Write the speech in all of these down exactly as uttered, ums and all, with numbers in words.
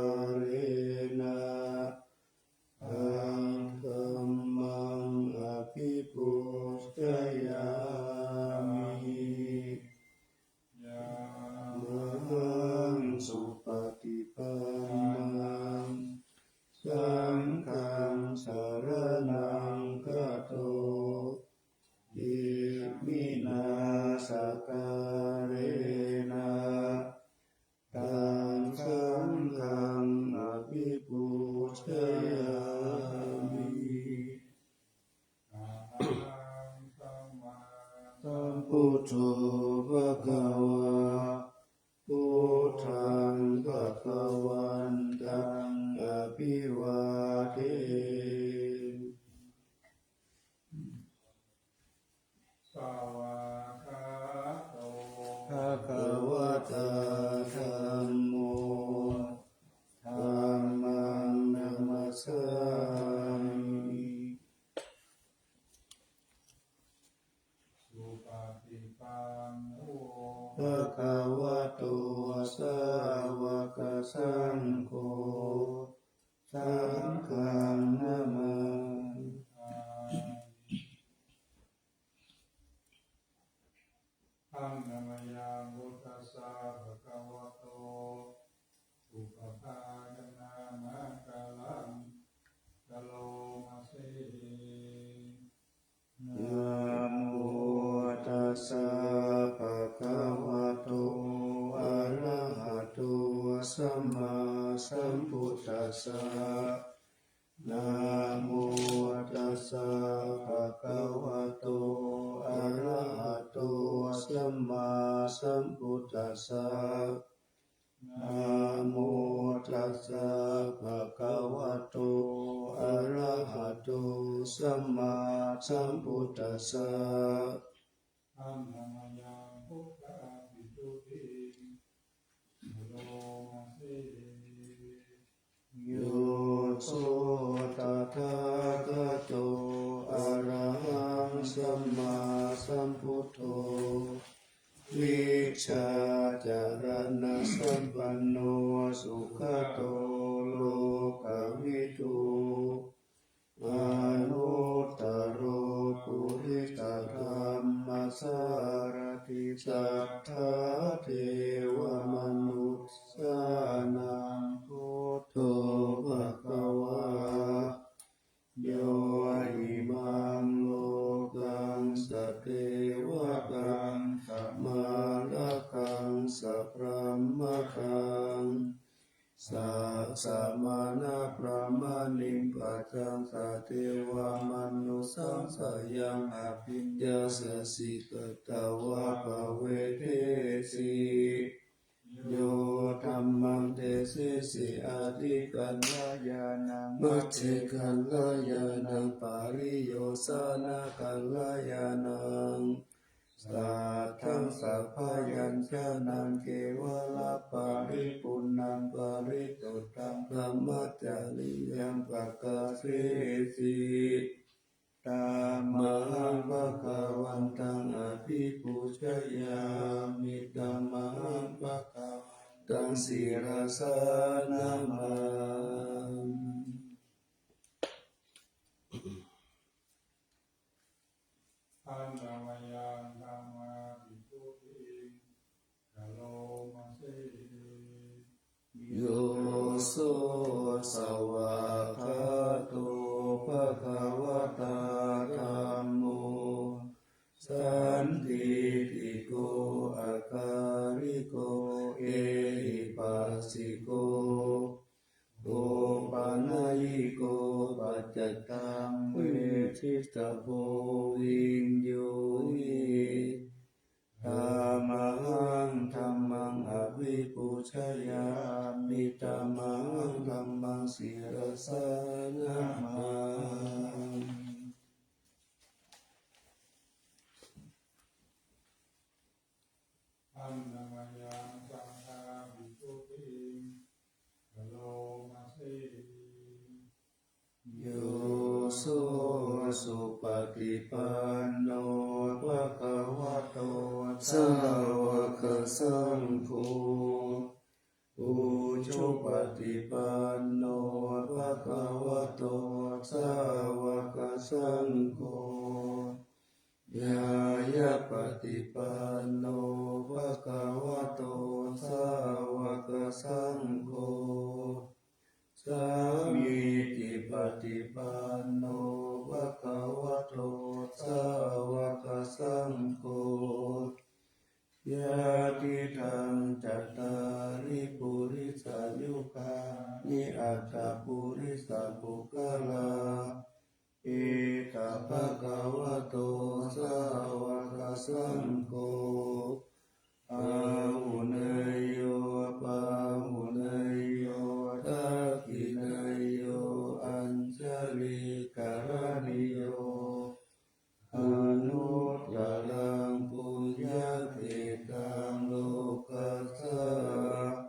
Karena taṃ dhammaṃ abhipūjayāmi. Yamhaṃ supaṭipannaṃ saṅghaṃ saraṇaṃ gato, iminā sakkārena taṃ saṅghaṃ abhipūjayāmi. Arahaṃ sammāsambuddho bhagavā, buddhaṃ bhagavantaṃ abhivādemi. Svākkhāto bhagavatā dhammo, dhammaṃ namassāmi. Supaṭipanno bhagavato sāvakasaṅgho, saṅghaṃ namāmi. Handa mayaṃ buddhassa bhagavato upapāyanāmakaraṃ karoma se. Namo tassa bhagavato arahato sammāsambuddhassa. Namo tassa bhagavato arahato sammāsambuddhassa. Namo tassa bhagavato arahato sammāsambuddhassa. Handa mayaṃ buddhavisuddhiṃ karoma se. Yo so tathāgato arahaṃ sammāsambuddho vijjācaraṇasampanno sugato lokavidū anuttaro purisadammasārathi satthā devamanussānaṃ buddho bhagavā. Yo imaṃ lokaṃ sadevakaṃ samārakaṃ sabrahmakaṃ sassamaṇabrāhmaṇiṃ pajaṃ sadevamanussānaṃ sayaṃ abhiññāya sikkhitvā pavedesi. Yo dhammaṃ desesi ādikalyāṇaṃ majjhekalyāṇaṃ pariyosānakalyāṇaṃ sātthaṃ sabyañjanaṃ kevalaparipuṇṇaṃ parisuddhaṃ brahmacariyaṃ pakāsesi. Tamahaṃ bhagavantaṃ abhipūjayāmi, tamahaṃ bhagavantaṃ sirasā namāmi. Handa mayaṃ dhammavisuddhiṃ karoma se. Yo so svākkhāto bhagavatā dhammo sandiṭṭhiko akāliko ehipassiko opanayiko paccattaṃ veditabbo viññūhi. Tamahaṃ dhammaṃ abhipūjayāmi, tamahaṃ dhammaṃ sirasā namāmi. Handa mayaṃ saṅghavisuddhiṃ karoma se. Yo so supaṭipanno bhagavato sāvakasaṅgho, ujū Supaṭipanno bhagavato sāvakasaṅgho, ñāyapaṭipanno bhagavato sāvakasaṅgho, sāmīcipaṭipanno bhagavato sāvakasaṅgho, yadidaṃ cattāri purisayugāni aṭṭha purisapuggalā, esa bhagavato sāvakasaṅgho, āhuneyyo pāhuneyyo dakkhiṇeyyo añjalikaraṇīyo, anuttaraṃ puññakkhettaṃ lokassāti.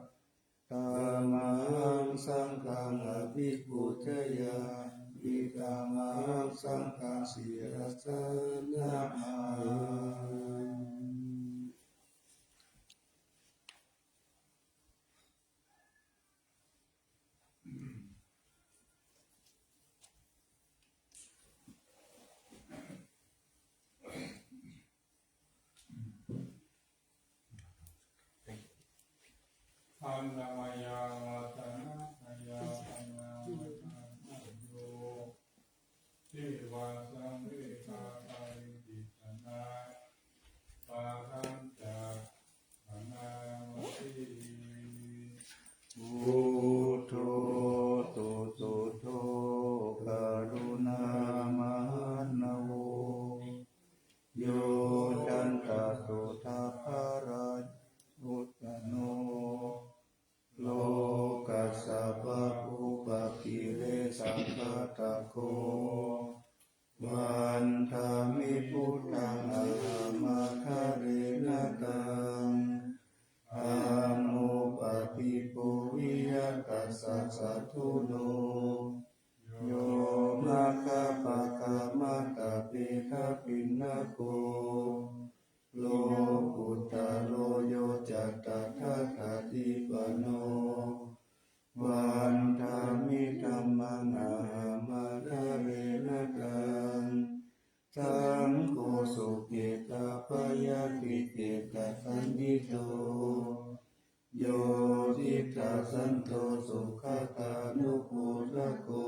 Tamahaṃ saṅghaṃ abhipūjayāmi, tamahaṃ saṅghaṃ sirasā namāmi. Annamayaṃ vāsanāthayaṃ panāmatā yo, devā saṃvedhaparitissannā, pāṭhañca bhaṇāma se. Buddho susuddho karuṇāmahaṇṇavo, yoccantasuddhābhāraṃ uttano, lokassa pāpūpakilesaghātako, vandāmi buddhaṃ ahaṃ ādarena taṃ. Dhammo paṭibbūhiyā tassa sādhuno, yo maggapākamatavedhapiṇṇako, lokuttaro yo ca tathāgatipano, vandāmi dhammaṃ ahaṃ ādarena taṃ. Saṅgho sukhetappayādiṭṭhekasaññito, yo cittasanto sugatānubhūtako,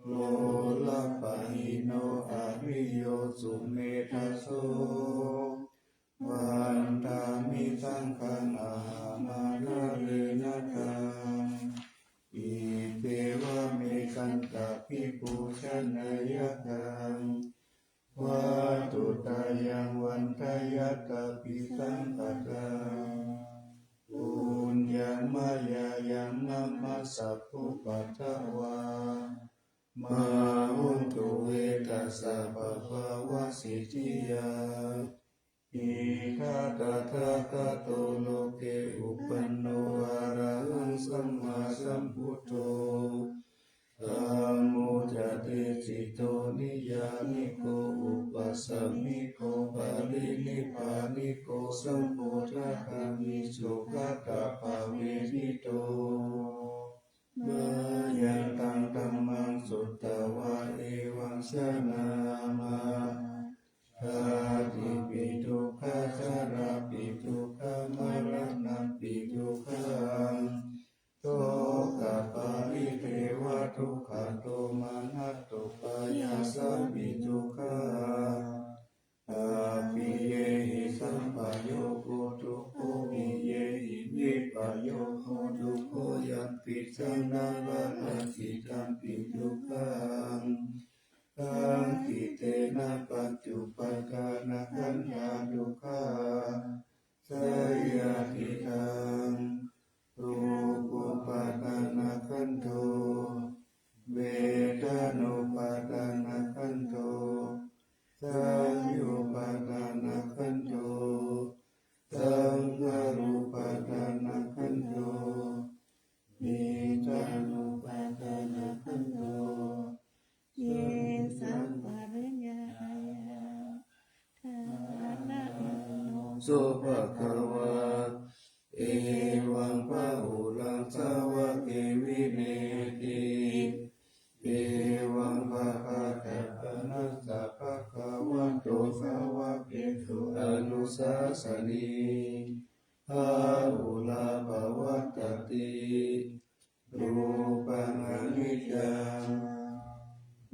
lolapahīno ariyo sumedhaso, vandāmi saṅghaṃ ahaṃ ādarena taṃ. Iccevamekantabhipūjaneyyaṃ, vatthuttayaṃ vandeyyatāpi saṅkhātaṃ, puññaṃ mayā yaṃ mama sabbupaddavā, mā hontu ve tassa pāpavasiddhiyā. Idha tathāgato loke uppanno arahaṃ sammāsambuddho, dhammo ca desito niyyāniko upasamiko parinibbāniko sambodhagāmi sugatābhisanto. Mayantaṃ dhammaṃ sutvā evaṃ janāma, jātipi dukkhā jarāpi dukkhā maraṇampi dukkhaṃ, sokaparidevadukkhadomanassupāyāsāpi dukkhā, appiyehi sampayogo dukkho, piyehi vippayogo dukkho, yampicchaṃ na lālāsi tampi dukkhaṃ, saṅkhittena pañcupādānakkhandhā dukkhā, seyyathidaṃ. Rūpupādānakkhandho, vedanupādānakkhandho, saññupādānakkhandho, saṅkhārupādānakkhandho, vijñānupādānakkhandho, tesampariññāya. Dānaṃ āno so bhagavā, evaṃ bahulaṃ rūpaṃ aniccā,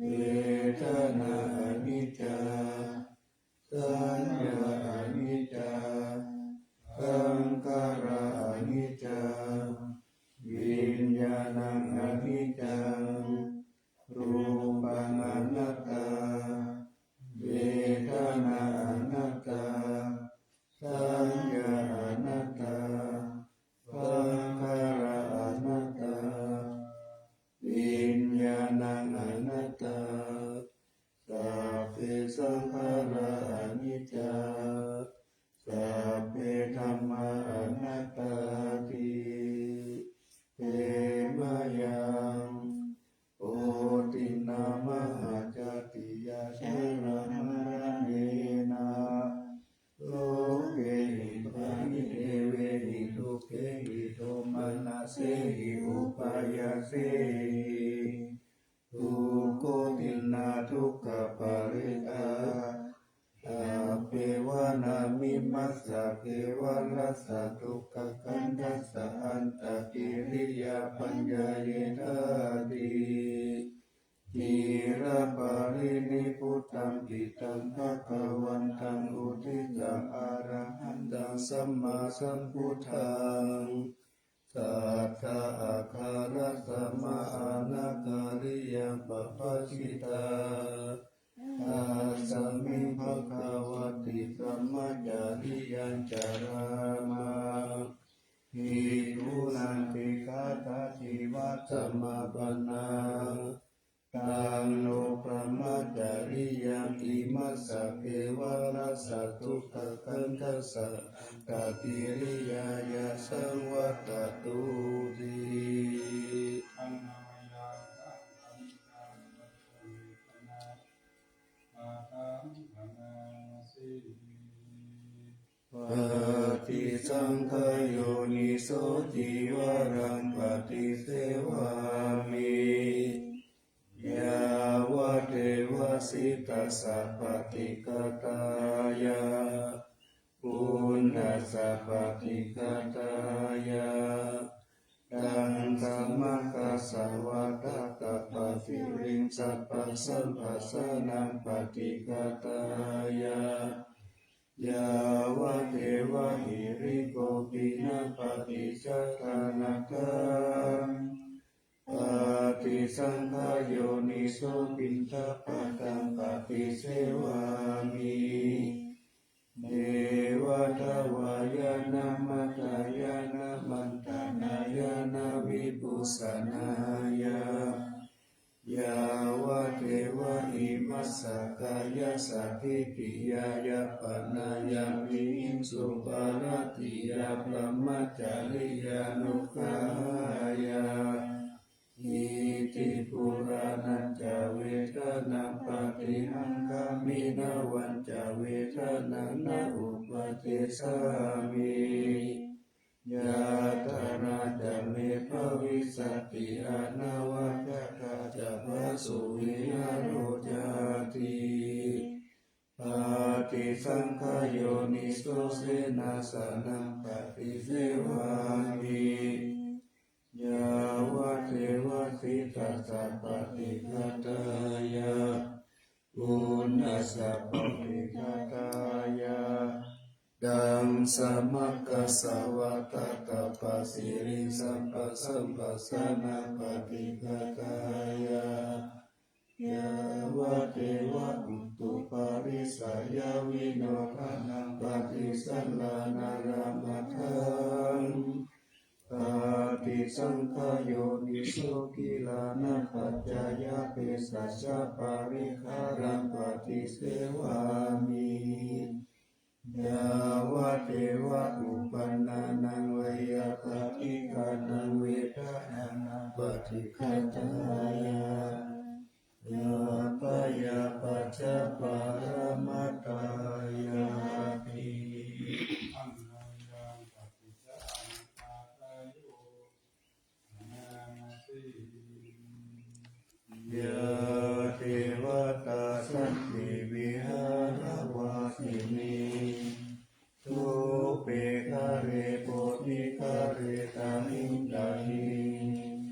vedanā aniccā, saññā aniccā, saṅkhārā aniccā, viññāṇaṃ aniccaṃ, rūpaṃ anattā, vedanā anattā, saññā anattā, saṅkhārā anattā, viññāṇaṃ anattā, sabbe saṅkhārā aniccā, sabbe dhammā anattāti. Te mayaṃ bodhiṃ mahācatiya jalamaṇṇena, sokehi paridevehi dukkhehi domanassehi upāyāsehi, dukkhotiṇṇadukkhaparidāsappeva nāme massa kevalassa dukkhakandhassa antakiriyā paññāyedhāti. Ciraparinibbutampi taṃ bhagavantaṃ uddissa arahantaṃ sammāsambuddhaṃ, satthākārasamānākāriyaṃ pabbajitā, tasmiṃ bhagavati brahmacariyācarāma. Bhikkhūnaṃ tikkhāta jivasamapanā, taṃ no brahmacariyaṃ imassa kevalassa dukkhakandhassa antakiriyāya saṃvattatu ti. Paṭisaṅkhā yoniso cīvaraṃ paṭisevāmi, yāvadeva sītassa paṭighātāya, uṇhassa paṭighātāya, daṅsamakassa vātatappasiriṃsapasamphassānaṃ paṭighātāya, yāvadeva hirikopinapaṭicchādanatthaṃ. Paṭisaṅkhā yoniso piṇḍapātaṃ paṭisevāmi, neva davāya na madāya na maṇḍanāya na vibhūsanāya, yāvadeva imassa kāyassa ṭhitiyā yāpanāya vihiṃsuparatiyā brahmacariyānuggahāya. Iti purāṇañca vedanaṃ paṭihaṅkhāmi navañca vedanaṃ na uppādessāmi. Yātrā ca me bhavissati anavajjatā ca phāsuvihāro cāti. Paṭisaṅkhā yoniso senāsanaṃ paṭisevāmi, yāvadeva sītassa paṭighātāya, uṇhassa paṭighātāya, daṅsamakassa vātatappasiriṃsapasamphassānapaṭighātāya, yāvadeva utuparissayavinodanaṃ paṭisallānārāmatthaṃ. Paṭisaṅkhā yoniso gilānapaccayabhesajjaparikkhāraṃ paṭisevāmi, yāvadeva uppannānaṃ veyyābādhikānaṃ vedanaṃ paṭighātāya, abyāpajjhaparamatāyāti. Yā devatā santi vihāravāsinī, thūpe ghare bodhighare tahiṃ tahiṃ,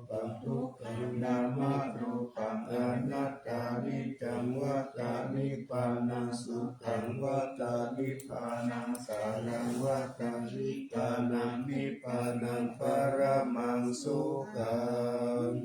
rūpaṃ dukkhaṃ nāmarūpaṃ anattā, niccaṃ vata nibbānaṃ sukhaṃ vata nibbānaṃ jhāyaṃ vata jhāyānaṃ nibbānaṃ paramaṃ sukhaṃ.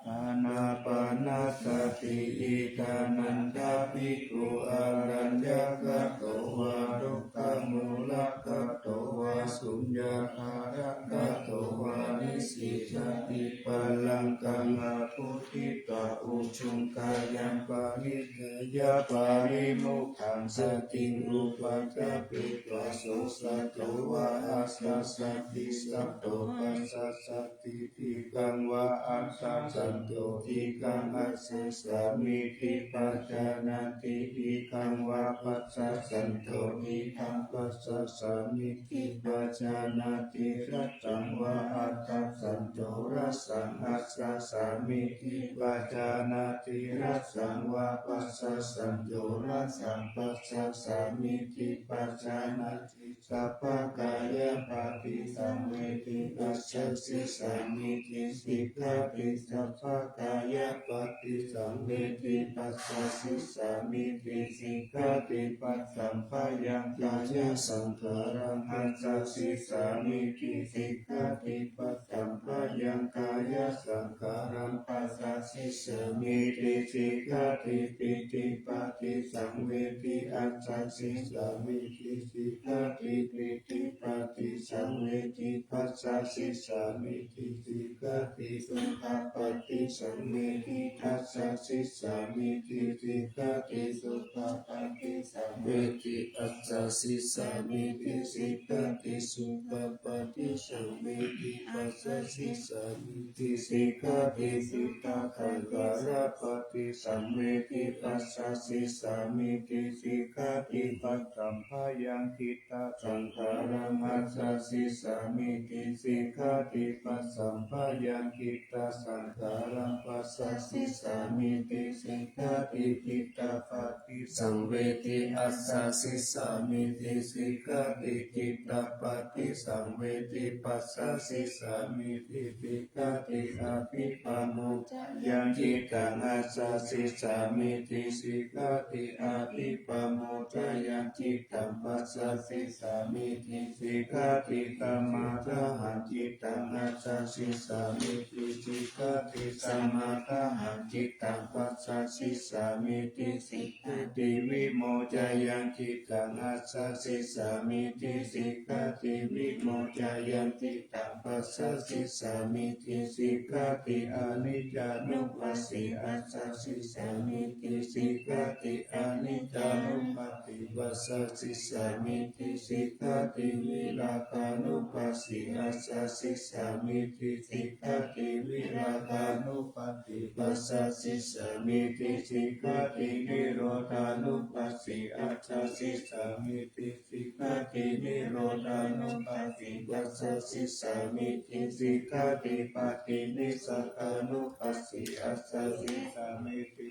Ānāpānasati. Idha nanda bhikkhu araññagato vā dukkamūlagato vā suññāgāragato vā nisīdati, pālāṅkaṃ abhujitvā ujukayaṃ paṇidhāya pārimokkhāsatiṃ upajjhāpetvā, so sato vā ācāsati, sato passasati, dīghaṃ vā addassanto dīghaṃ ajjhāsāmīti pajānāti, dīghaṃ vā passassanto dīghaṃ passāsāmīti pajānāti, rassaṃ vā addassanto rassaṃ ajjhāsāmīti pajānāti, rassaṃ vā passassanto rassaṃ passāsāmīti pajānāti, sabbakāyapaṭisaṃvedi ajjhāsissāmīti sikkhati, sabbakāyapaṭisaṃvedi passāsissāmīti sikkhati, passamphayaṃ kāyasaṅkhāraṃ ajjhāsissāmīti sikkhati, passamphayaṃ kāyasaṅkhāraṃ passāsissāmīti sikkhati, pītipaṭisaṃvedi ajjhāsissāmīti sikkhati, pītipaṭisaṃvedi passāsissāmīti sikkhati, sukhapaṭisaṃvedi ajjhāsissāmīti sikkhati, sukhapaṭisaṃvedi ajjhāsissāmīti sikkhati, sukhapaṭisaṃvedi passāsissāmīti sikkhati, piṭṭhibhāgārapaṭisaṃvedi passāsissāmīti sikkhati, passamphayaṃ khittasaṅkhāraṃ ajjhāsissāmīti sikkhati, passamphayaṃ khittasaṅkhāraṃ passāsissāmīti sikkhati, khittapaṭisaṃvedi ajjhāsissāmīti sikkhati, khittapaṭisaṃvedi passāsissāmīti sikkhati, abhipamodanaṃ khittaṃ ajjhāsissāmīti sikkhati, abhipamodanaṃ khittaṃ passāsissāmīti sikkhati, samādanaṃ khittaṃ ajjhāsissāmīti sikkhati, samādanaṃ khittaṃ passāsissāmīti sikkhati, vimodanaṃ khittaṃ ajjhāsissāmīti sikkhati, vimodanaṃ khittaṃ passāsissāmīti sikkhati, aniccānupassī ajjhāsissāmīti sikkhati, aniccānupassī passāsissāmīti sikkhati, virāgānupassī ajjhāsissāmīti sikkhati, virāgānupassī passāsissāmīti sikkhati, nirodhānupassī ajjhāsissāmīti sikkhati, nirodhānupassī passāsissāmīti sikkhati, paṭinissagānupassī ajjhāsissāmīti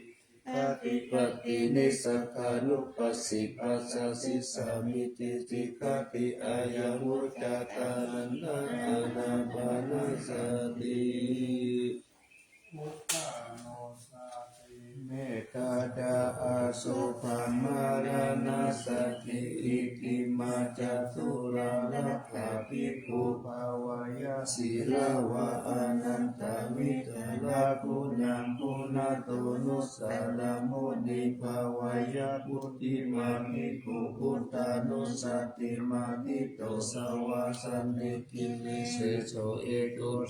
sikkhati, paṭinissagānupassī passāsissāmīti sikkhati, ayaṃ vuccatā ānāpānasati. Mettā ca asovaṃ maraṇasati, iccitā ca tulālāpā bhikkhū, bhāweyya sīlavā anantavidarā, guṇaguṇatonūsarā munisāvakā, bhāweyya phuṭṭhimā bhikkhū, buddhānussatiṃ abhijjhāya, sāvakā saṅghānussatiṃ abhijjhāya, sannippuṃ sīlena sotthāya,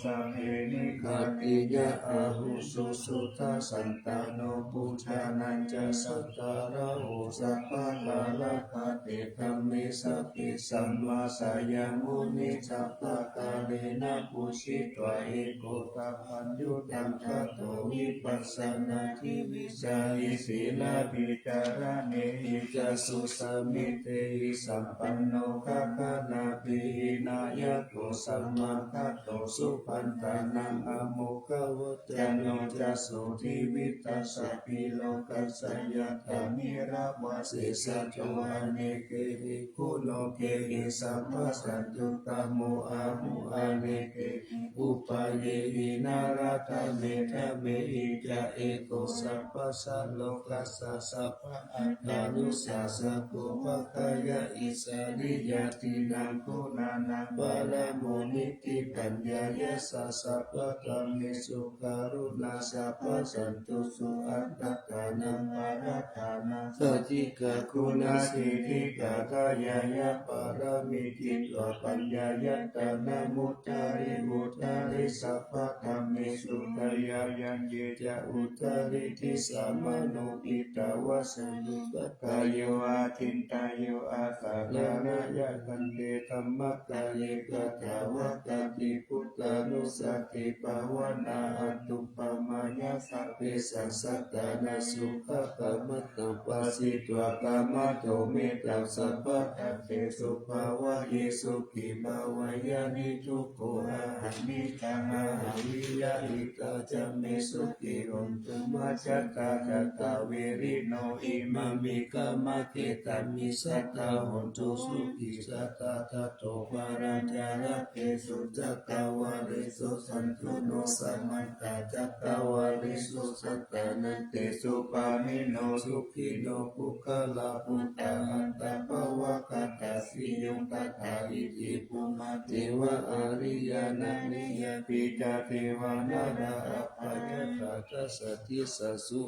samaṇānaṃ sūciṃ sujjhāya, ahuṃ suhuṭṭhā santano, buddhānañca sādaraho, sabbakārassa te dhamme sabbe, sammāsāyamuni sabbakālena, pūjitva eko tapaṃ buddhaṃ, tato vipassanādevīsaṃ, sīlavicārāmehi ca susamitehi, sampanno gaganābhidhānaṃ nāyako, samāgato supaṇṇānaṃ āmokavacano, ca sotthi vittaṃ sabbe rogassa, ñātā nirāmā sesā ca anekehi guṇokehi, sabbaññutañāṇapothaṃ anekehi upayadehi, nalāṭe mettā mehi ca eko, sabbasā rogassa sabba-atthanussāsako, pagghāya issariyā, tīṇaṃ guṇānaṃ paramo nitti, paññāya ca sabbakammesu karuṇā, sabbasanto suattha Sātānaṃ parattānaṃ sacchikaguṇasiddhikāthāya yā pāramī jitvā paññāya taṇhamuttarimuttare sabbadhammesu taññāya ye ca uttariṃ disaṃ manovidhā vasaṃ duggāyo aciṇṭhāyo asaddharāya taṃ te dhammakāye katvāna paṭibujjhaṃ. Buddhānussatibhāvanā anuppamāya sabbesaṃ sattānaṃ sukhakaṃ. Taṃ pharitvā kamato mettaṃ sabbadhassesu bhāvaye sukhī bhāvaye niddukkho ahaṃ niccaṃ ahaṃ viya hitatā ca me sukhī hontu majjhattā. Jātā verino imāmi kammakkhetrāni sadā hontu sukhī sadā. Tato palañca labhesu cakkavāḷesu cātuno samantā cakkavāḷesu sadanantesu pāṇino sukhino puggalā. Phuṭṭhāhattapāvakatā siyuṃ tathā iti bhummā devā ariyannāni appi ca devā nalā appajaitā. Dasati sasu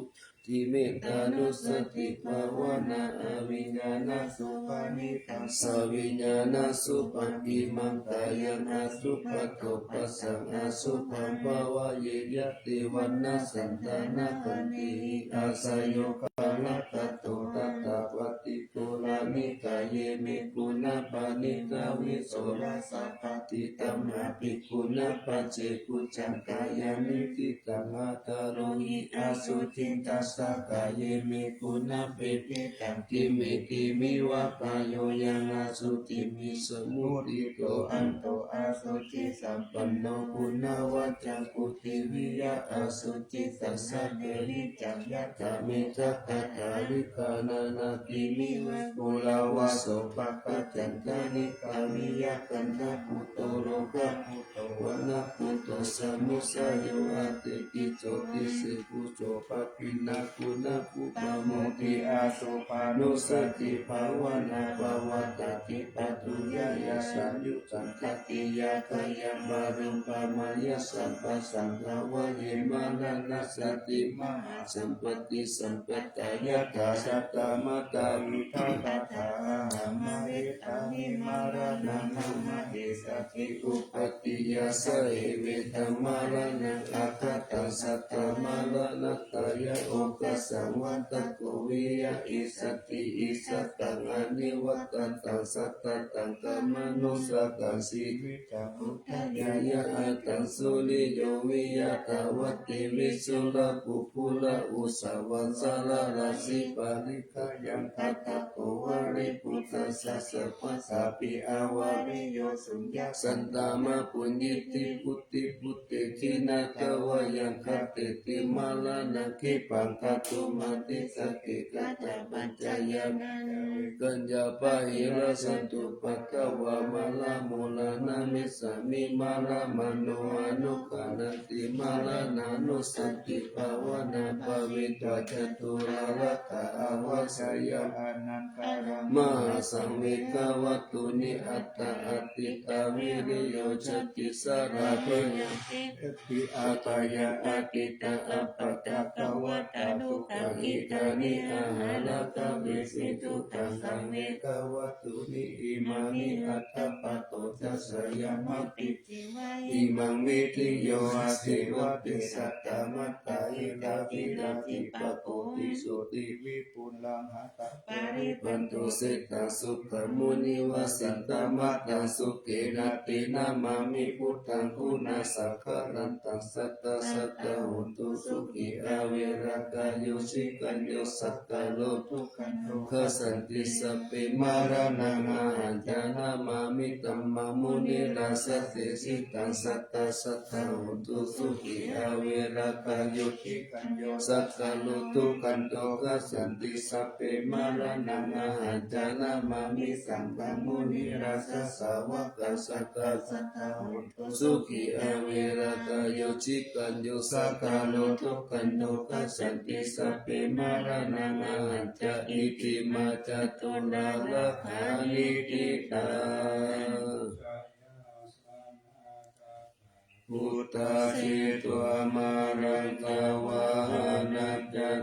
ti mettānussatibhāvanā abhiñāṇasubhaṇitaṃ saviññāṇasubhaṅgimaṃ kāyaṃ asupaṭṭho bhāsaṃ asubhaṃ bhāvaye. Yadi vaṇṇaṃ chandamāgandhiṃ āsayogāharato tathā paṭighūḷāni kāye me guṇā paṇītā vīsaḷasā pati taṃ abhiguṇā paccekujjhaṃ kāyaṃ niṭṭhitaṃ ādarūhi asuciṃ. Tassa kāye me guṇā peṭṭhitaṃ kimmetiṃ viva kāyo yaṃ asuciṃ visamuṭṭhito anto asucisampanno guṇavaccaṃ puthiviyaṃ asuciṃ. Tassa te niccaṃ yathā meghaghaṭālikkhānaṃ nadiviva phullavaso pakkaccantanikkhāmiya gandhabbūto lokabhūto vanabbhūto samudayo atthi kicco disipūso pabbe na guṇapuggaṃ. Modi āsubhānussatibhāvanā pavattati pattuyāya saññuttaṃ khattiyaṃ kāyaṃ pāruṃ bhaṇāya sabbasaṅghaṃ vāye maraṇassati mahāsampattisampadaṃ. Yathā jātā mātā pitu kataṃ ahaṃ mahesāmi maraṇaṃ mama esa ti uppattiyā saheva taṃ maraṇaṃ aggataṃ sattā maraṇatthāya okāsaṃ vaḍḍhako viya esati. Issataṃ anibbatattaṃ sattataṃ khamānu sakaṃ jīvitaṃ udayāya aṭṭhaṃsu riyo viya dvattiṃ visurā puggalā ujjā vañcarā rājī parittaṃ yaṃ gaṇhatha ko valibhuta sassa paṭṭhāpi avariyo suññā santā mā puññittī bhūti bhūte khīṇatā vā yaṃ gateti maraṇaṃ khippaṃ kātumatthi sacce katapañcayā kaññā pahīnā santupaddavā maramūlā namissāmi maramaṇḍo anuggaṇhanti maraṇānussatibhāvanā bhāvitvā caturāgā avajjāya anantarā mahāsaṃ vegavatthuni aṭṭha atītā viriyo cati sarā bhayā pi apāyā atītā appaṭikavatā dukkhā khīṇāni āharā kaveshi dukkhaṃ saṃ vegavatthuni imāni aṭṭha paṭo ca sayamapi imaṃ vidiyo asevati sattā mātā pitāpi ñātibhi pako piso ti vipulā ha parivaṇṇo seṭṭhaṃ sukhaṃ munivasaṃ tamataṃ sukhena te namāmi buddhaṃ guṇasaṅgharantaṃ sattā sadā hontu sukhī averā kāyo cirañño sakkāro dukkhando gassati sabbe maraṇaṃ ahañca namāmi dhammaṃ munirājassa desitaṃ sattā sadā hontu sukhī averā kāyo cirañño sakkāro dukkhando gassati sabbe maraṇaṃ ahañca namāmi saṅghaṃ munirājasāvakaṃ sattā sadā hontu sukhī averā kāyo cirañño sakkāro dukkhando gassati sabbe maraṇaṃ ahañca. Iti mā caturāgāni ṭhitā buddhā jetvā māraṃ dāvaggaṃ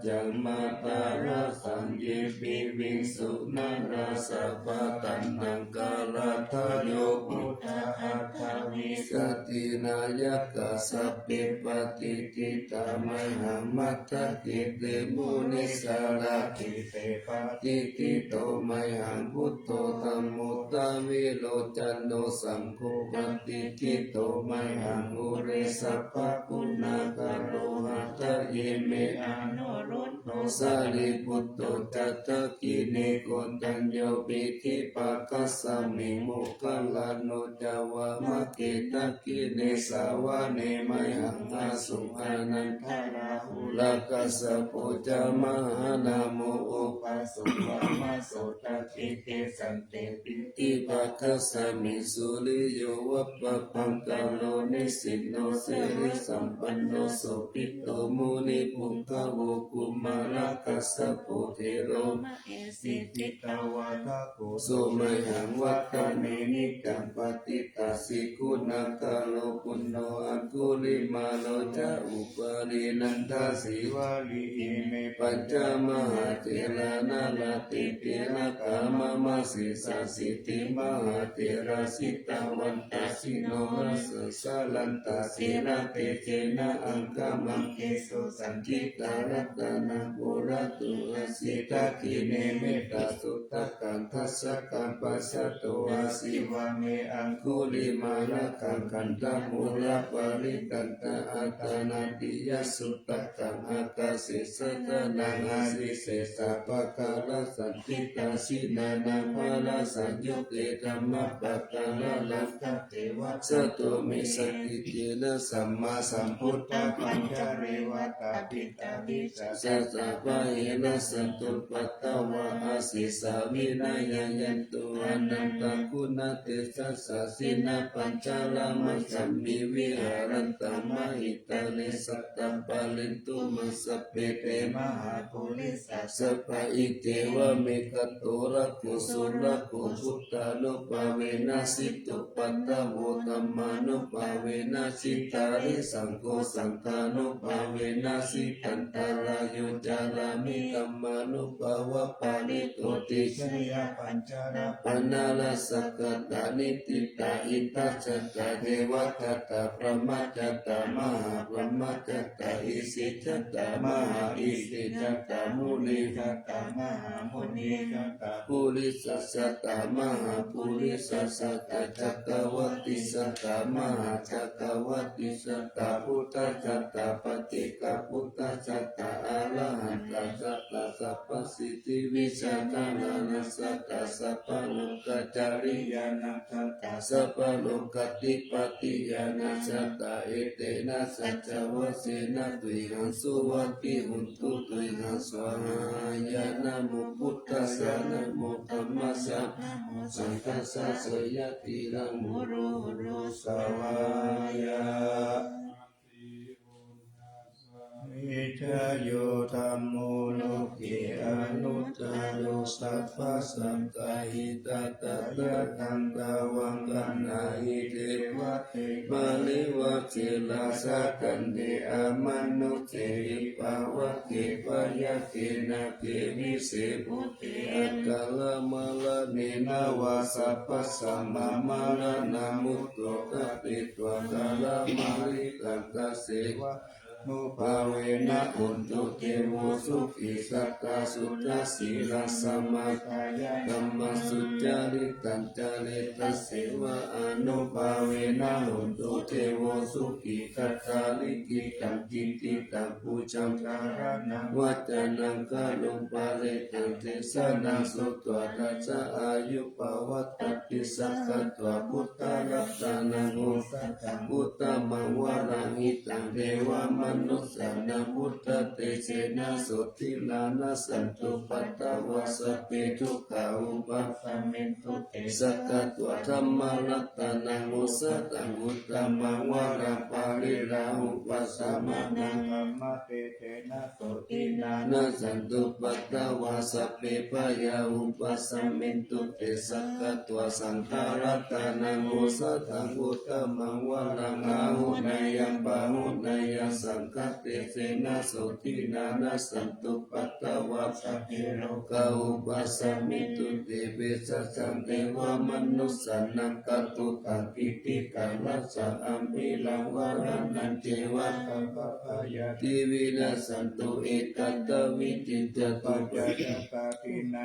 Ca mātā rājaṃ ye piviṃsu narāsabhā, taṇhaṅkarādayo buddhā aṭṭhavīsati nāyakā, sabbe patiṭṭhitā mayhaṃ matthake te munissarā. Khette patiṭṭhito mayhaṃ buddho dhammo dvilocano, saṅgho patiṭṭhito mayhaṃ ure sabbaguṇākaro. Hadaye me anuruddho sārīputto ca dakkhiṇe, koṇḍañño piṭṭhibhāgasmiṃ moggallāno ca vāmake. Dakkhiṇe savane mayhaṃ āsuṃ ānandarāhulā, kassapo ca mahānāmo ubhāsuṃ vāmasotake. Kesante piṭṭhibhāgasmiṃ suriyo va pabhaṅkaro, nisinno sirisampanno sobhito munipuṅgavo. Kumārakassapo thero mahesi cittavādako, so mayhaṃ vadane niccaṃ patiṭṭhāsi guṇākaro. Puṇṇo aṅgulimālo ca upālī nandasīvalī, ime pañca mahātherā nalāṭe tilakā mama. Sesāsīti mahātherā jitavan tā jinorasā, jalantā sīlatejena aṅgamaṅgesu saṇṭhitā. Ratanaṃ purato āsi dakkhiṇe mettasuttakaṃ, dhajaggaṃ pacchato āsi vāme aṅgulimālakaṃ. Khandhamoraparittañca āṭānāṭiyasuttakaṃ, ākāse chadanaṃ āsi sesā pākārasaṇṭhitā. Jinā nānāvarasaṃyutte dhammapākāralaṅkate, vasato me sakiccena sammāsambuddhapañjare. Vātapittādisañjātā bāhirajjhattupaddavā, asesā vinayaṃ yantu anantaguṇatejasā. Jinapañjaramajjhamhi viharantaṃ mahītale, sattappālentu māṃ sabbe te mahāpurisāsabhā. Iccevamekanto rakkho surakkho, buddhānubhāvena jitupaddavo, dhammānubhāvena jitārisaṅgho, saṅghānubhāvena jitantarāyo, carāmi dhammānubhāvapālito. Tisayapañjarapaṇṇarasakkatā niṭṭhitā, itthajattā devatattā brahmajjhattā mahābrahmajjhattā, isijattā mahāisijattā munijattā mahāmunijattā, purisajjhattā mahāpurisajjhattā, cakkavatti jattā mahācakkavatti jattā, buddhajjhattā paccekabuddhajjhattā, arahantā jattā sabbasiddhivijjācaraṇajjhattā, sabbalokacariyaṇajjhattā, sabbalokadhipatiyāṇajjhattā. Etena saccavajjena tuyhaṃ suvatthi hotu, tuyhaṃ svāhāya. Namo buddhāya, namo dhammāya, namo saṅghāya, jayatilaṃ horo horo savāya. Vijayo dhammo loke anuttaro, sabbasaṅghahitatthāya, taṃ tvaṃ gaṇhāhi devate, mārevacce rājadaṇḍe, amanussāve pāvake, byagghe nāge vise bhūte, akamalaṃ neva sabbasampaṃ, maraṇā mutto ṭhapetvā, kālamāritaṃ tasseva nubhāvena, hontu devo sukhī. Sadā suddhasīlaṃ samādāya, dhammaṃ sucaritaṃ care, tasseva ānubhāvena, hontu devo sukhī. Katā likkhitaṃ cintitaṃ, pūjaṃ dhāraṇaṃ vācanaṃ garuṃ, parittaṃ desanaṃ sutvā, dasaṃ āyuṃ pavaḍḍha ti. Sakkatvā buddharatanaṃ osathaṃ uttamaṃ varaṃ, hitaṃ devamanussānaṃ, buddhatejena sotthinā, nassantupaddavā sabbe, dukkhā vūpasamentu te. Sakkatvā dhammaratanaṃ osathaṃ uttamaṃ varaṃ, pariḷāhūpasamanaṃ, dhammatejena sotthinā, nassantupaddavā sabbe, bhayā vūpasamentu te. Sakkatvā saṅgharatanaṃ osathaṃ uttamaṃ varaṃ, āhuneyyaṃ pāhuneyyaṃ saṅghatejena sotthinā nassantupaddavā sabbe rogā vūpasamentu te. Veghasaṃ devamanussānaṃ kātukaṃ kittikaṃ rājā ambhiraṃ varaṇaṃ ceva tappabhayā vinassantu. Etadhaviddhiṃ catūhapāyaṃ pahīnā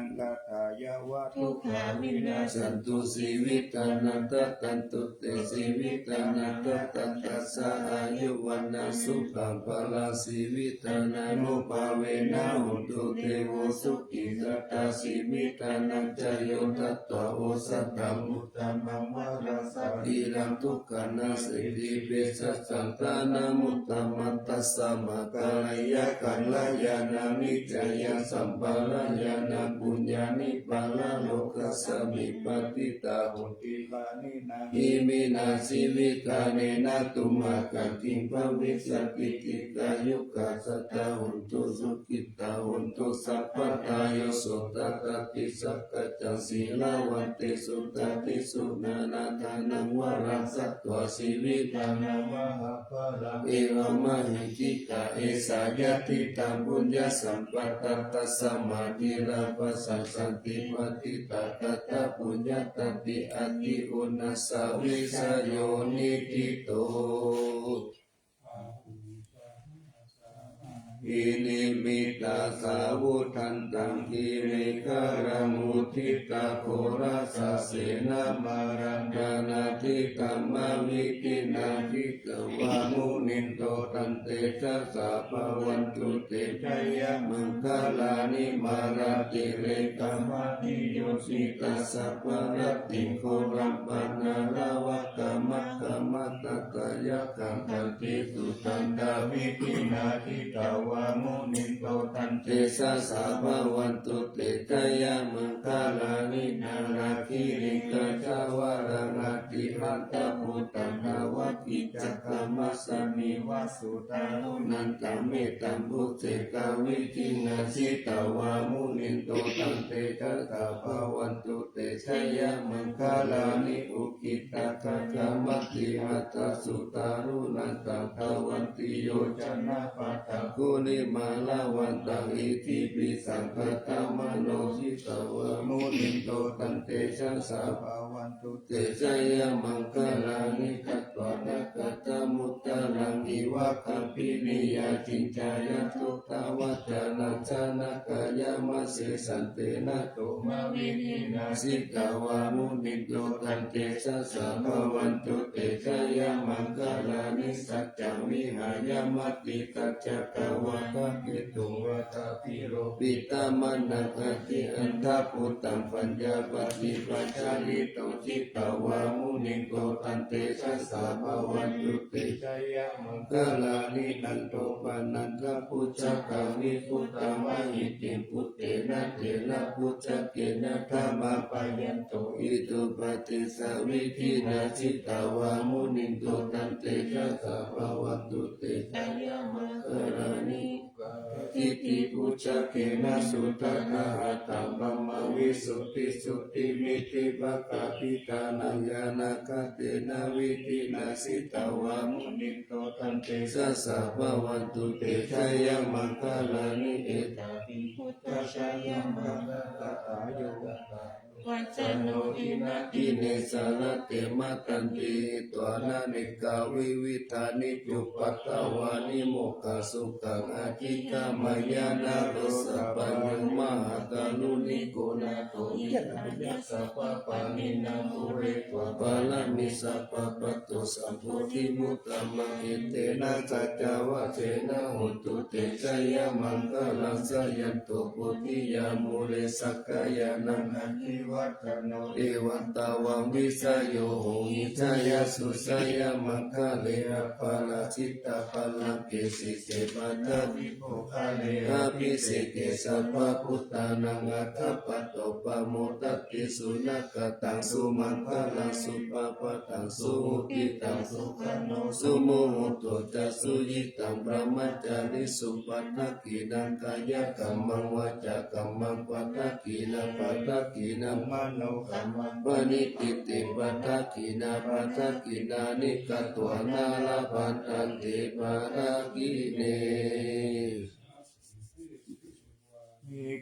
yāva dukkhā vinassantu jīvitānaṃ. Tadantu te jīvitānaṃ tattha tassa āyu vaṇṇaṃ sukhaṃ balaṃ. Jīvittānanubhāvena hontu devo sukhī satthā. Jīvittānañca yo datvā osathaṃ uttamaṃ varaṃ saciraṃ dukkhā nassanti. Veghasaṃ dānamuttamaṃ tasmā kalyāṇaṃ kalyāṇaṃ niccāya samphalayānaṃ puññāni paralokasmiṃ patiṭṭhā honti. Iminā jīvitānena tumhākaṃ kiṃ bhavissati? Dīghāyukā sadā hontu sukhitā hontu sabbadā. Yo sotthā atthi sakkaccaṃ sīlavantesu ñātesu dānaṃ varaṃ datvā jīvitā evamāhi. Dīghā esā yadidaṃ puññasampadā tasmā dīghā pasāsati patiṭṭhā katapuññatā ti. Atthi uṇhissa vijayo niṭṭhito. Hi nimittaṃ sāvudhantaṃ girigabbharaṃ uditaghorasasenamāraṃ dānādidhammavidhinā jitavā munindo taṃ tejasā bhavatu te jayamaṅgalāni. Mārātirekamabhiyujjhitasabbarattiṃ ghorampanāḷavakamakkhamathaddhayakkhaṃ khantīsudantavidhinā jitavā munindo taṃ tejasā bhavatu te jayamaṅgalāni. Nāḷāgiriṃ gajavaraṃ atimattabhūtaṃ dāvaggicakkamasanīva sudāruṇantaṃ mettambusekavidhinā jitavā munindo taṃ tejasā bhavatu te jayamaṅgalāni. Ukkhittakhaggamatihatthasudāruṇantaṃ dhāvantiyojanapathaṅgulimālavantaṃ iddhībhisaṅkhatamano jitavā munindo taṃ tejasā bhavatu te jayamaṅgalāni. Katvāna kaṭṭhamudaraṃ iva gabbhinīyā ciñcāya duṭṭhavacanaṃ janakāyamajjhe santena somavidhinā jitavā munindo taṃ tejasā bhavatu te jayamaṅgalāni. Saccaṃ vihāya matisaccakavādaketuṃ vādābhiropitamanaṃ atiandhabhūtaṃ paññāpadīpajalito jitavā munindo taṃ tejasā bhavatu te jayamaṅgalāni. Nandopanandabhujagaṃ vibudhaṃ mahiddhiṃ puttena therabhujagena damāpayanto iddhūpadesavidhinā jitavā munindo taṃ tejasā bhavatu te jayamaṅgalāni. Duggāhadiṭṭhibhujagena sudaṭṭhahatthaṃ brahmaṃ visuddhijutimiddhibakābhidhānaṃ ñāṇāgadena vidhinā jitavā munindo taṃ tejasā bhavatu te jayamaṅgalāni. Etāpi buddhajayamaṅgala-āraṇāya vacano dinadine sarate matandī hitvānanekavividhāni cupaddavāni mokkhaṃ sukhaṃ adhigameyya naro sapañño. Mahākāruṇiko nātho hitāya sabbapāṇinaṃ pūretvā pāramī sabbā patto sambodhimuttamaṃ. Etena saccavajjena hotu te jayamaṅgalaṃ. Jayanto bodhiyā mūle sakyānaṃ nandivaḍḍhano evaṃ tvaṃ vijayo hohi jayassu jayamaṅgale. Aparājitapallaṅke sīse paṭhavipokkhare abhiseke sabbabuddhānaṃ aggappatto pamodati. Sunakkhattaṃ sumaṅgalaṃ supabhātaṃ suhuṭṭhitaṃ sukhaṇo sumuhutto ca suyiṭṭhaṃ brahmacārisu. Padakkhiṇaṃ kāyakammaṃ vācākammaṃ padakkhiṇaṃ padakkhiṇaṃ manokammaṃ paṇidhi te padakkhiṇā padakkhiṇāni katvāna labhantatthe padakkhiṇe.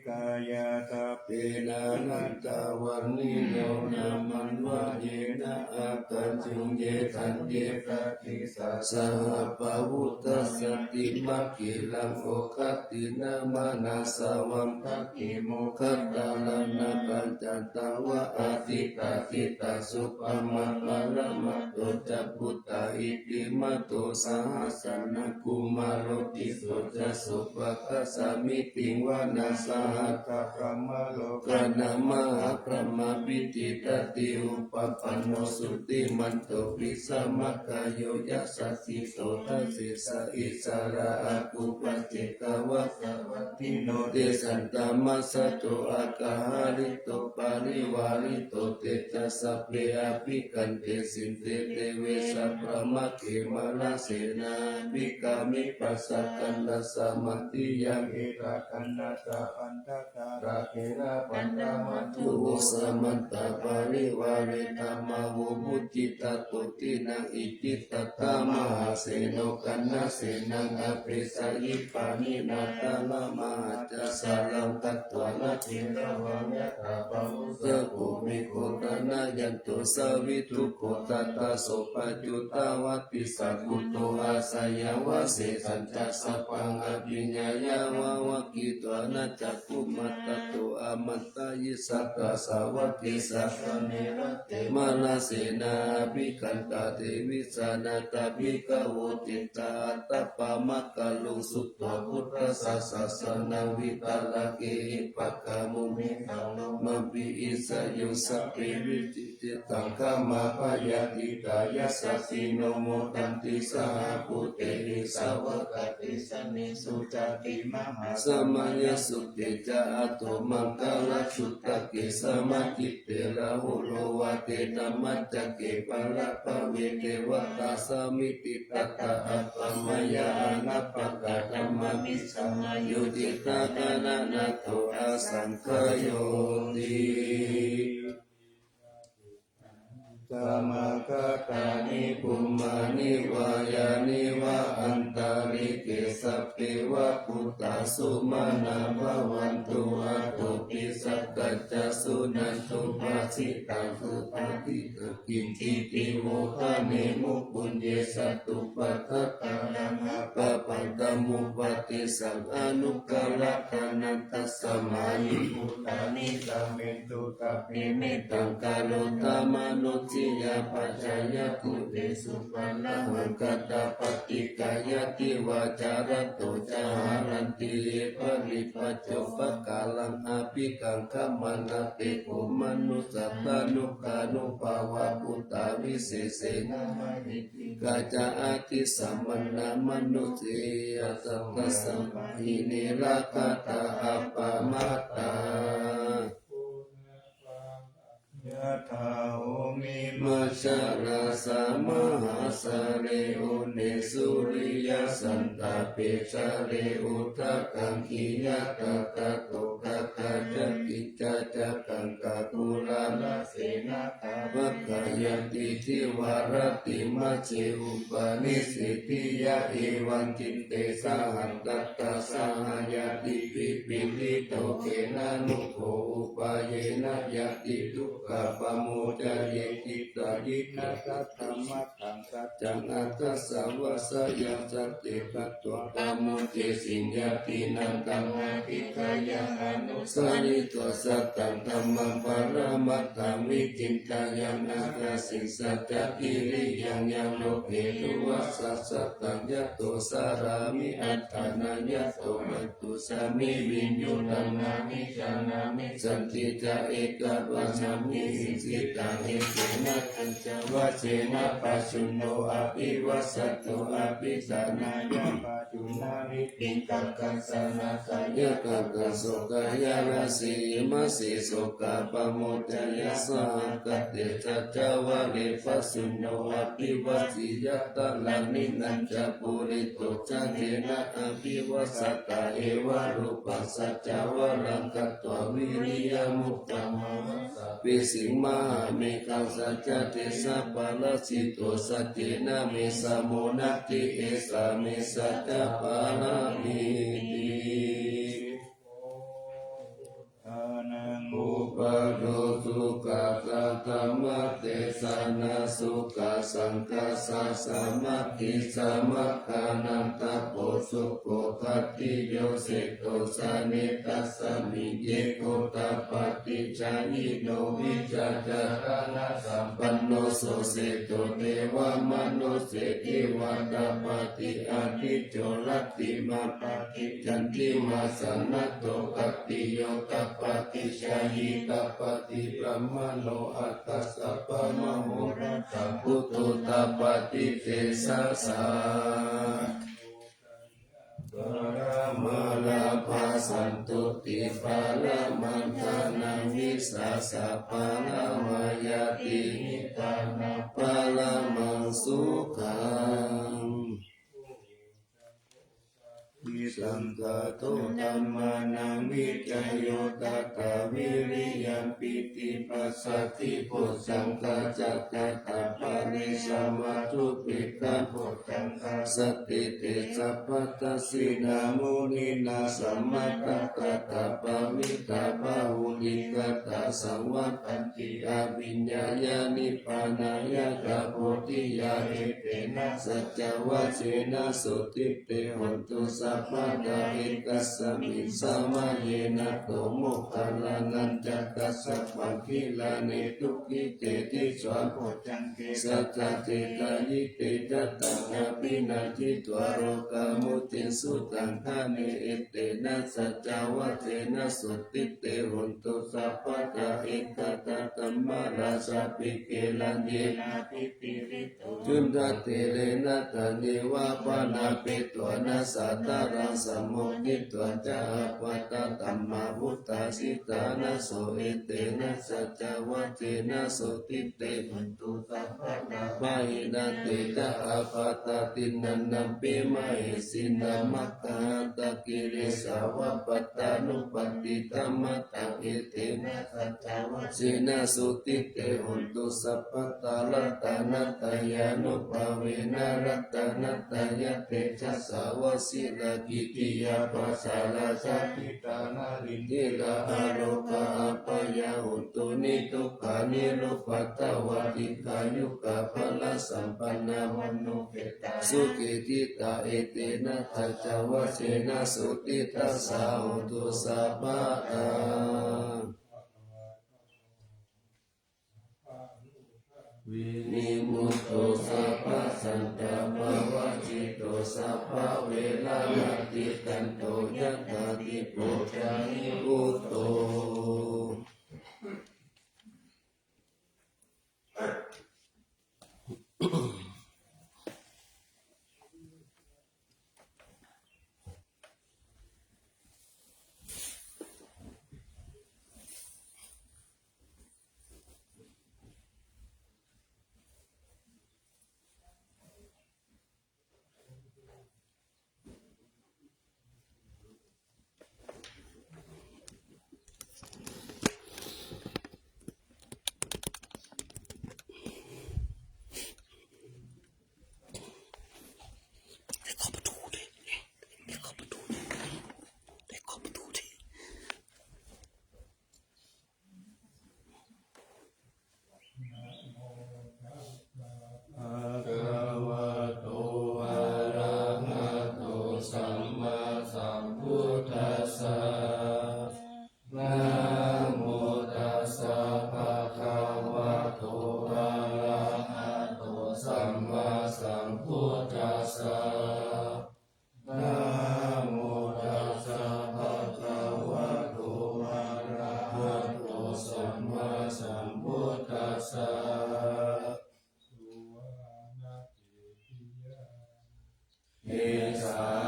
Kāyā sabbe nānattavaṇṇino nāmanvayena āgañchuṃ ye caññe sadisā saha pavutthajātimakkhīlaṃ oghatiṇṇamanāsavaṃ paṭimokkhatāraṃ nāgañca tāva atiṭṭhācittā subrahmā paramatto ca puttā iddhimato saha sanaṅkumāro tisso ca sopāga samitiṃ vanasāhatthā brahmalokā mahābrahmābhitiṭṭhati upapanno jutimanto bhismākāyo yasassi so dasettha issarā āgū paccekavasavattino te santamā saddo āga hārito parivārito te ca sabbe abhikkante sinde deve sabrahmake mārasenā abhikkāmi passa kaṇhassa mandiyaṃ etha kaṇhassa bandhatha rāgena bandhamatthu vo samantā parivāretha mā vo muñcittha sotthinnaṃ iti tattha mahāseno kaṇhasenaṃ apesayi pāṇinā talamāhacca saraṃ katvāna bheravaṃ yathā pāvussako megho thanayanto savijjuko tadā so paccudāvatti saṅkuddho asayaṃvase. Tañca sabbaṃ abhiññāya vavakkhitvāna cakkhumā tato āmantayi satthā sāvake sāsane rate mārasenā abhikkantā te vijānātha bhikkhavo. Te ca ātappamakaruṃ sutvā buddhassa sāsanaṃ vītarāgehi pakkāmuṃ. Mettaṃ lomampi iñjayuṃ sabbe vijitasaṅgāmā bhayātītā yasassino modanti saha bhūtehi sāvakā te janesuṃ. Jātimaha samayasutte ca āto maṅgalasuttake samādi te rahulā vate dhammacakke paṭhabbave devatā samitiṃ tattha ātappamaya anappakā dhammābhisamayo cittadānanātho asaṅkhāyoti. Samāgatāni bhummāni vā yāni va antalikkhe sabbeva bhūtā sumanā bhavantu athopi sakkacca suṇantu bhāsitaṃ. Supaṭiṭṭhaṃ kiñcitthi vo bhaṇemu puññe sathupaddavānaṃ appattamupadesaṃ anukaratanaṃ tasmā hi bhūtā nisāmethu sabbe mettaṃ karotha mānusiyā pajāya bhūtesu pāṇahaṃ ghātā paṭiggayaṃ divā ca ratto ca haranti ye balipajo pākāraṃ abhikaṅkhamānā te kho manussā tanukānubhāvā bhūtā visesena mahiddhi kā ca atisamannā mānusiyā sattā sabbāhi niragatā appamattā. Yathā bhummimajjharasā mahāsāgare udesuriyasantapesāre udakaṅkhiyathāgato gaganatapitacakkaṃ gaganalassena ābhāgayanti divāratimajjhe upanissitiyā evaṃ citte saha tattha saha ñātibhi pīḷito khenamukhyo upāyena ñātidukkhā pamuccaye. Hitāyī nātha dhammaṭṭhaṃ saccaṃ atthāya vācāya satte katvā pamuccesi ñātīnaṃ taṃ adhikkāya ānusaritvā sataṃ dhammaṃ paramatthaṃ vicindeyya. Ākāse sañcariyaṃ yā loke tuvaṭṭhassa taṃ yato carāmi atthānaṃ yato manussāmi viññūhī naṃ na vijānāmi saṅkhittā ekapajjāni Jitā etena saccavajjena pajjunno abhivajjato abhiṭhānāya pajjunā nibbindakassa nāthāya kaṭṭhasokāya rājī. Imāsi sokā pamodāya sahagatā cakkavāḷī pajjunno abhivajjeyya tadanuddhāya puriso sacchena abhivajjatā evarūpaṃ saccavajjena katvā vīriyamuttamahāsabhiṃ sīmahā meghaṃ saccaṃ tejapālajjito saccena me samo natthi esā me saccapāramīti. Ānaṃ upādo sukhā saddhammadesanā sukhā saṅghassa sāmaggī samaggānaṃ tapo sukho bhāgiyusito jāne tasmiṃ ye gotā paṭicchāyino vijjācaraṇasampanno so seṭṭho devamanusseshiva tappati ādicco rattimāpati candimā sannaddho khattiyo tappati jhāyī tappati brāhmaṇo atha sabbamahorattaṃ buddho tappati tejasā. Pāramā lābhā santuṭṭhī pāramā dānaṃ vissāsā pāramā ñātimittā paramā sukhaṃ. Saṅkhāto dhammānaṃ vicayo tathā vīriyamhinā passaddhi bojjhaṅgā ca tathāpare samatthupekkhā bojjhaṅgā satiṭṭhī sabbadassinā muninā sammadakkhātā bhāvitā bahulīkatā savatthanti abhiññāya nibbānāya ca bodhiyā etena saccavajjena sotthi te hotu sabbadā. Ekasmiṃ samaye nātho moggallānañca kassapaṃ gilāne dukkhite disvā bojjhaṅge satta desayi te ca taṃ abhinanditvā rogā mucciṃsu taṅkhaṇe. Etena saccavajjena sotthi te hotu sabbadā. Ekadā dhammarājāpi gelaññenābhipīḷi to cundattherena taññeva bhaṇāpetvāna sādaraṃ sammoditvā ca ābādhā tamhā vuṭṭhāsi ṭhānaso. Etena saccavajjena sotthi te hotu sabbadā. Pahīnā te ca ābādhā tiṇṇannampi mahesinaṃ maggāhatakilesāva pattānuppattidhammataṃ. Etena saccavajjena sotthi te hotu sabbadā. Ratanattayānubhāvena ratanattayatejasā vajirakkhittiyā pajjā rājā sitā narindiyā arogā abyā hontu nidugghā nirupaddavā dīghāyukā balasampannā manovidhā sukhī diṭṭhā. Etena saccavajjena sotthi tassa hotu sabbadā. Vinimutto sabbasantāpavajjito sabbaveramatikkanto yathādhi buddhādhiputto. Bhagavato arahato sammāsambuddhassa. Namo tassa bhagavato arahato sammāsambuddhassa. Namo tassa bhagavato arahato sammāsambuddhassa. Icchā